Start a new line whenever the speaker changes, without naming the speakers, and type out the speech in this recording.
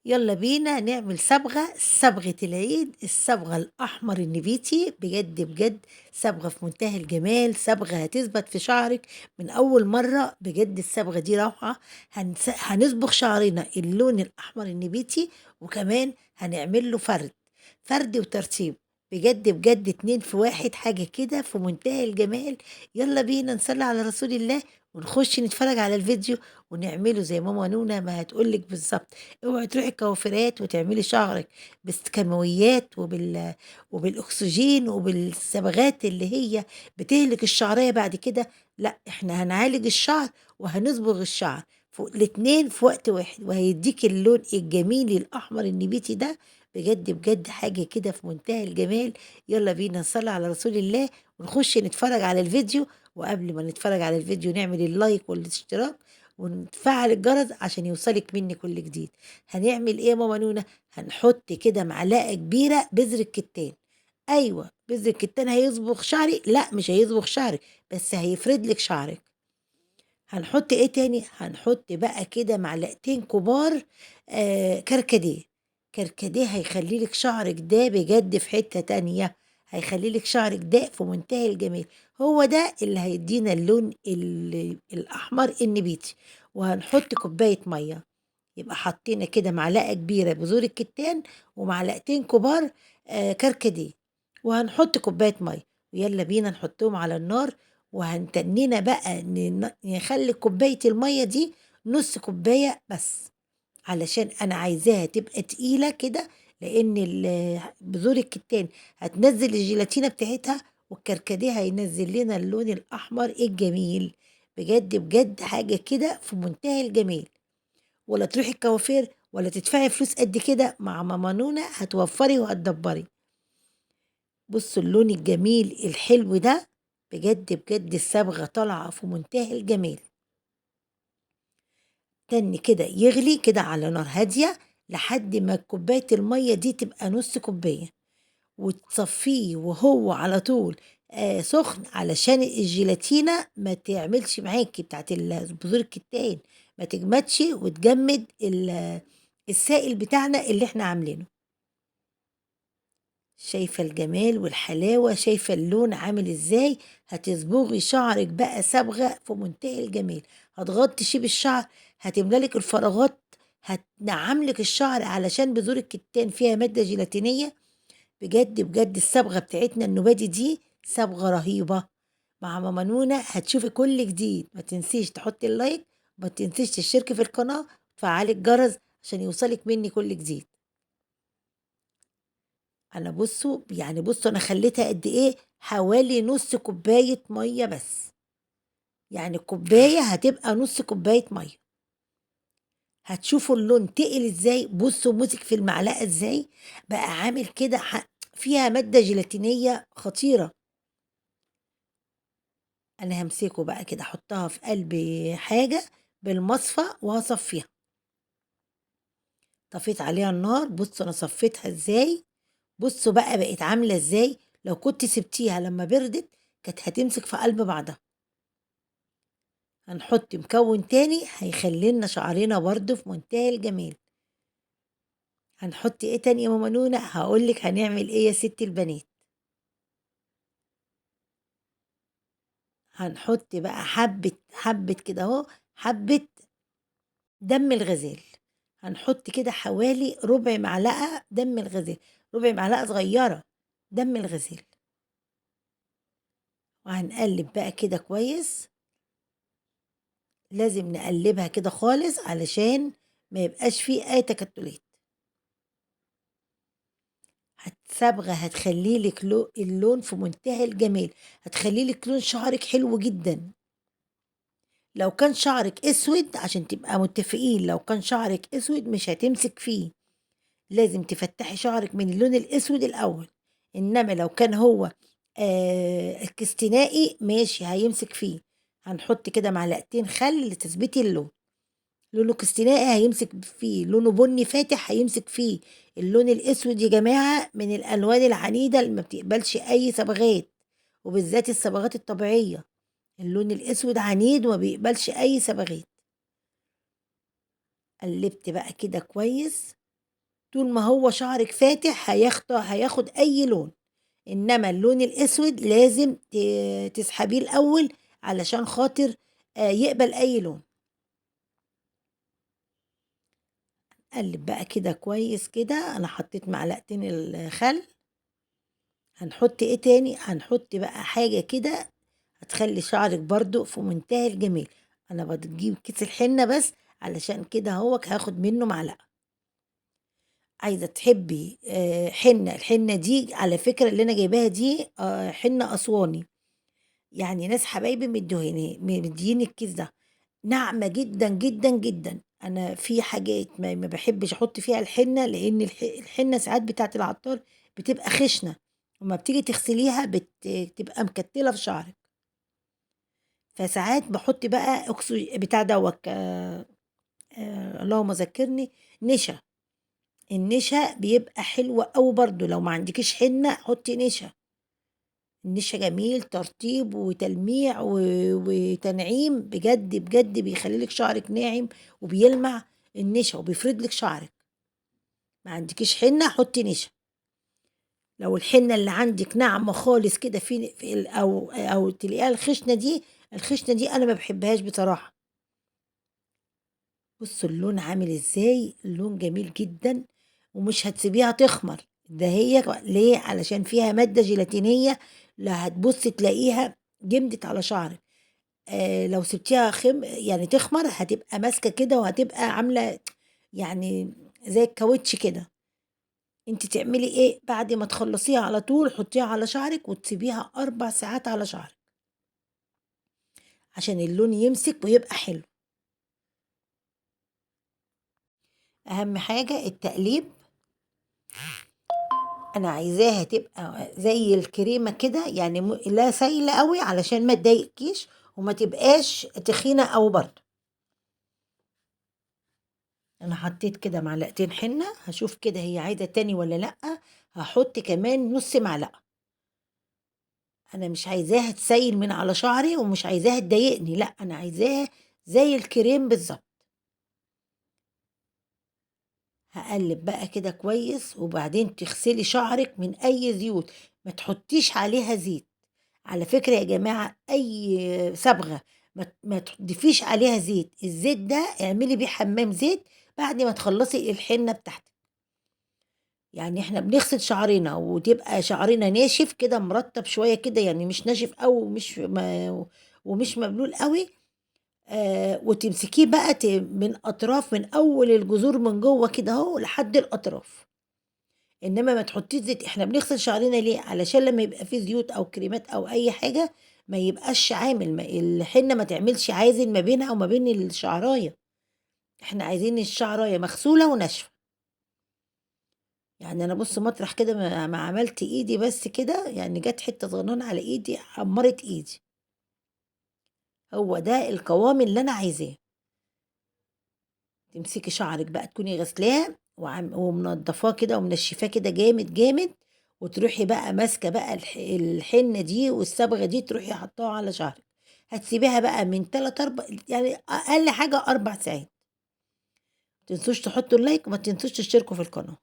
يلا بينا نعمل صبغة، صبغة العيد، الصبغة الأحمر النبيتي. بجد بجد صبغة في منتهى الجمال، صبغة هتثبت في شعرك من أول مرة. بجد الصبغة دي روعة. هنصبغ شعرنا اللون الأحمر النبيتي، وكمان هنعمل له فرد، فرد وترتيب. بجد بجد 2 في 1، حاجة كده في منتهى الجمال. يلا بينا نصلي على رسول الله ونخش نتفرج على الفيديو ونعمله زي ماما نونا ما هتقولك بالظبط. اوعي تروحي الكوافيرات وتعملي شعرك بالكيماويات وبالاكسجين وبالصبغات اللي هي بتهلك الشعرية بعد كده. لا، احنا هنعالج الشعر وهنصبغ الشعر الاتنين في وقت واحد، وهيديك اللون الجميل الاحمر النبيتي ده. بجد بجد حاجة كده في منتهى الجمال. يلا بينا نصلي على رسول الله ونخش نتفرج على الفيديو. وقبل ما نتفرج على الفيديو نعمل اللايك والاشتراك ونفعل الجرس عشان يوصلك مني كل جديد. هنعمل ايه يا ماما نونا؟ هنحط كده معلقة كبيرة بذر الكتان. ايوه بذر الكتان هيصبغ شعري؟ لا مش هيصبغ شعرك، بس هيفرد لك شعرك. هنحط ايه تاني؟ هنحط بقى كده معلقتين كبار، كركديه. كركديه هيخلي لك شعرك ده بجد في حتة تانية، هيخلي لك شعرك ده في منتهى الجمال. هو ده اللي هيدينا اللون الأحمر النبيتي. وهنحط كوباية مية. يبقى حطينا كده معلقة كبيرة بذور الكتان ومعلقتين كبار، كركديه، وهنحط كوباية مية. ويلا بينا نحطهم على النار. وهنتنينا بقى نخلي كوباية المية دي نص كوباية بس، علشان أنا عايزاها تبقى تقيلة كده، لأن بذور الكتان هتنزل الجيلاتينة بتاعتها، والكركديه هينزل لنا اللون الأحمر الجميل. بجد بجد حاجة كده في منتهى الجمال. ولا تروحي الكوافير ولا تدفعي فلوس قد كده، مع ماما نونا هتوفري وهتدبري. بصوا اللون الجميل الحلو ده، بجد بجد الصبغة طالعة في منتهى الجمال. تاني كده يغلي كده على نار هادية لحد ما كوباية المية دي تبقى نص كوباية، وتصفيه وهو على طول، سخن، علشان الجيلاتينة ما تعملش معاكي بتاعت بذور الكتان، ما تجمدش وتجمد السائل بتاعنا اللي احنا عاملينه. شايفة الجمال والحلاوة؟ شايفة اللون عامل ازاي؟ هتصبغي شعرك بقى صبغة في منتهى الجمال، هتغطي شيب الشعر، هتملالك الفراغات، هتنعملك الشعر، علشان بذور الكتان فيها مادة جيلاتينية. بجد بجد الصبغة بتاعتنا النوبادي دي صبغة رهيبة. مع ماما نونا هتشوفي كل جديد. ما تنسيش تحطي اللايك، وما تنسيش تشتركي في القناة وتفعلي الجرس عشان يوصلك مني كل جديد. انا بصوا يعني بصوا انا خليتها قد ايه؟ حوالي نص كوباية مية بس، يعني كوباية هتبقى نص كوباية مية. هتشوفوا اللون تقل ازاي، بصوا مسك في المعلقة ازاي، بقى عامل كده فيها مادة جيلاتينية خطيرة. انا همسكه بقى كده، احطها في قلب حاجة بالمصفى وهصفيها. طفيت عليها النار، بصوا انا صفيتها ازاي، بصوا بقى بقت عاملة ازاي. لو كنت سبتيها لما بردت كانت هتمسك في قلب بعضها. هنحط مكون تاني هيخلينا شعرنا برضو في منتهى الجمال. هنحط ايه تاني يا ماما نونا؟ هقولك هنعمل ايه يا ست البنات. هنحط بقى حبة حبة كده اهو، حبة دم الغزال. هنحط كده حوالي ربع معلقة دم الغزال، ربع معلقة صغيرة دم الغزال. وهنقلب بقى كده كويس، لازم نقلبها كده خالص علشان ما يبقاش فيه اي تكتلات. هتصبغة هتخلي لك اللون في منتهى الجمال، هتخلي لك لون شعرك حلو جدا. لو كان شعرك اسود، عشان تبقى متفقين، لو كان شعرك اسود مش هتمسك فيه، لازم تفتحي شعرك من اللون الاسود الاول. انما لو كان هو، كستنائي ماشي هيمسك فيه. هنحط كده معلقتين خل لتثبيت اللون. لونه كستنائي هيمسك فيه، لونه بني فاتح هيمسك فيه. اللون الاسود يا جماعة من الالوان العنيدة اللي ما بتقبلش اي صبغات، وبالذات الصبغات الطبيعية. اللون الاسود عنيد وما بيقبلش اي صبغات. قلبت بقى كده كويس. طول ما هو شعرك فاتح هياخد أي لون، إنما اللون الأسود لازم تسحبيه الأول علشان خاطر يقبل أي لون. قلب بقى كده كويس كده. أنا حطيت معلقتين الخل. هنحط إيه تاني؟ هنحط بقى حاجة كده هتخلي شعرك برضو في منتهى الجمال. أنا بجيب كيس الحنة بس علشان كده اهوت هاخد منه معلقة. عايزة تحبي حنة، الحنة دي على فكرة اللي أنا جايباها دي حنة أسواني، يعني ناس حبايبي مديني الكيس ده، ناعمة جدا جدا جدا. أنا في حاجات ما بحبش أحط فيها الحنة، لأن الحنة ساعات بتاعت العطار بتبقى خشنة، وما بتيجي تغسليها بتبقى مكتلة في شعرك. فساعات بحط بقى بتاع دوت، اللهم ذكرني، نشا. النشا بيبقى حلو قوي برضو، لو ما عندكيش حنة حطي نشا. النشا جميل، ترطيب وتلميع وتنعيم، بجد بجد بيخلي لك شعرك ناعم وبيلمع النشا وبيفرد لك شعرك. ما عندكيش حنة حطي نشا. لو الحنة اللي عندك ناعمة خالص كده في او تلاقيها الخشنة دي، الخشنة دي انا ما بحبهاش بصراحة. بصوا اللون عامل ازاي، اللون جميل جدا، ومش هتسيبيها تخمر. ده هي ليه؟ علشان فيها مادة جيلاتينية، لا هتبص تلاقيها جمدت على شعرك. لو سبتيها يعني تخمر هتبقى ماسكة كده، وهتبقى عاملة يعني زي الكاوتش كده. انت تعملي ايه بعد ما تخلصيها؟ على طول حطيها على شعرك وتسيبيها 4 ساعات على شعرك عشان اللون يمسك ويبقى حلو. اهم حاجة التقليب، انا عايزاها تبقى زي الكريمة كده، يعني لا سايلة قوي علشان ما تضايقكيش وما تبقاش تخينة او برضه. انا حطيت كده معلقتين حنة، هشوف كده هي عايزة تاني ولا لأ. هحط كمان نص معلقة. انا مش عايزاها تسيل من على شعري ومش عايزاها تضايقني، لأ انا عايزاها زي الكريم بالظبط. هقلب بقى كده كويس، وبعدين تغسلي شعرك من اي زيوت، ما تحطيش عليها زيت. على فكرة يا جماعة اي صبغة ما تضيفيش عليها زيت. الزيت ده اعملي بيه حمام زيت بعد ما تخلصي الحنة بتاعتك. يعني احنا بنغسل شعرنا وتبقى شعرنا ناشف كده مرطب شوية كده، يعني مش ناشف أوي ومش مبلول قوي، وتمسكيه بقى من اطراف، من اول الجذور من جوه كده اهو لحد الاطراف. انما ما تحطيش زيت. احنا بنغسل شعرنا ليه؟ علشان لما يبقى فيه زيوت او كريمات او اي حاجه ما يبقاش عامل، الحنه ما تعملش عازل ما بينها وما بين الشعرايه. احنا عايزين الشعرايه مغسوله وناشفه. يعني انا بص مطرح كده ما عملت ايدي بس كده، يعني جت حته صغننه على ايدي حمرت ايدي. هو ده القوام اللي انا عايزاه. تمسكي شعرك بقى تكوني غسلاه ومنضفاه كده ومنشفاه كده جامد جامد، وتروحي بقى ماسكه بقى الحنه دي والصبغه دي، تروحي حطاها على شعرك. هتسيبيها بقى من 3 4، يعني اقل حاجه 4 ساعات. ما تنسوش تحطوا اللايك وما تنسوش تشتركوا في القناه.